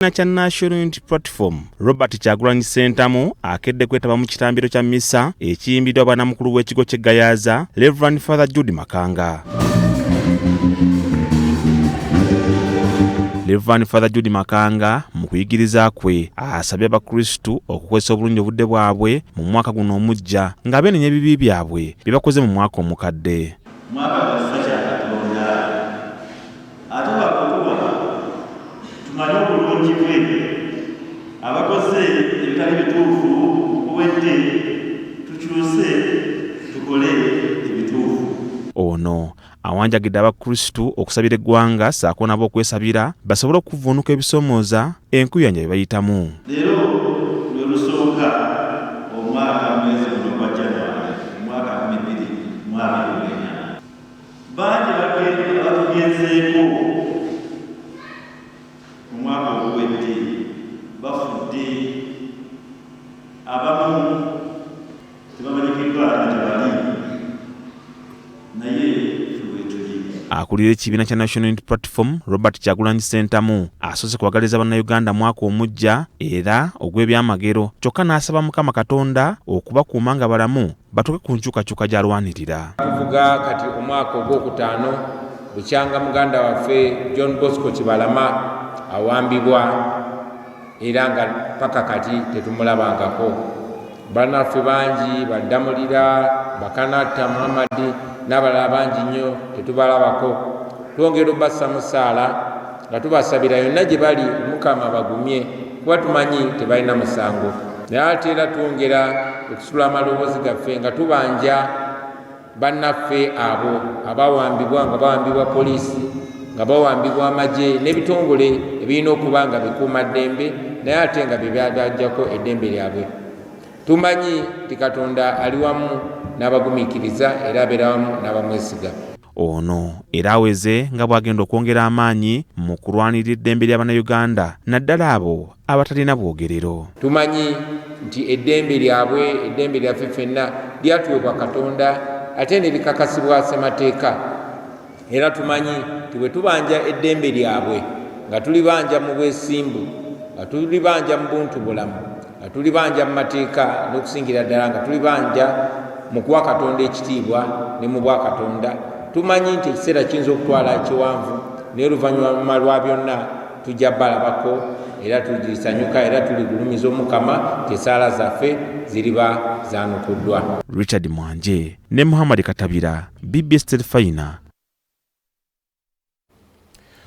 Kya National Unity Platform Robert Kyagulanyi Ssentamu akedde kwetaba mu kitambiro kya mmisa ekiyimbiddwa bwanamukulu w'ekigo ky'e Gayaza Reverend Father Jude Makanga. Reverend Father Jude Makanga mu kuyigiriza kwe asabye Abakristu okukozesa obulungi obudde bwabwe mu mwaka guno omuggya nga beenenya ebibi byabwe bye bakoze mu mwaka omukadde. Mwaka gwa kisa kya Katonda. Ate bwakutuwa tumanye obulungi bwe. Abakoze ebitali bituufu muguwedde tukyuse tukole ebituufu. Ono awanjagidde Abakristu okusabira eggwanga ssaako nabo okwesabira basobole okuvvuunuka ebisoomooza enkuyanja bye bayitamu. Leero lwe lusooka omwaka mwezi guno ogwa January omwaka 2024. Bangi batugenzeeko mu mwaka oguwedde, bafudde, abamu tebamanyikiddwa na gye bali, naye ffe weetuli. Akulira ekibiina kya National Unity Platform Robert Kyagulanyi Ssentamu asoose kwagaliza Bannayuganda mwaka omuggya era ogw'ebyamagero kyokka n'asaba Mukama Katonda okubakuuma nga balamu batuuke ku nkyukakyuka gy'alwanirira. Tuvuga kati omwaka ogwokutaano bukyanga muganda waffe John Bosco Kibalama awambibwa era nga paka kati tetumulabangako. Bannaffe bangi Baddamulira, Bakanatta Muhammad n'abalala bangi nnyo tetubalabako. Twongera obassa mu ssaala nga tubasabira yonna gye bali Omukama bagumye kuba tumanyi tebalina musango. Naye ate era twongera okusitula amaloboozi gaffe nga tubanja bannaffe abo abawambibwa nga bawambibwa poliisi, nga bawambibwa amagye n'ebitongole ebirina okuba nga bikuuma ddembe naye ate nga bye byabaggyako eddembe lyabwe. Tumanyi nti Katonda ali wamu n'abagumiikiriza era abeera wamu n'abamwesiga. Ono era aweze nga bw'agenda okwongera amaanyi mu kulwanirira eddembe lya Bannayuganda naddala abo abatalina bwogerero. Tumanyi nti eddembe lyabwe, eddembe lyaffe ffenna lyatuweebwa Katonda ate ne likakasibwa Ssemateeka. Era tumanyi nti bwe tubanja eddembe lyabwe nga tulibanja mu bwesimbu, nga tulibanja mu buntubulamu, nga tulibanja mu mateeka n'okusingira ddala nga tulibanja mu kuwa Katonda ekitiibwa ne mu bwakatonda, tumanyi nti ekiseera kiyinza okutwala ekiwanvu naye oluvannyuma lwa byonna tujja balabako era tulisanyuka era tuligulumiza Omukama nti essaala zaffe ziriba zaanukuddwa. Richard Mwanje ne Muhammad Katabira, BBS Terefayina.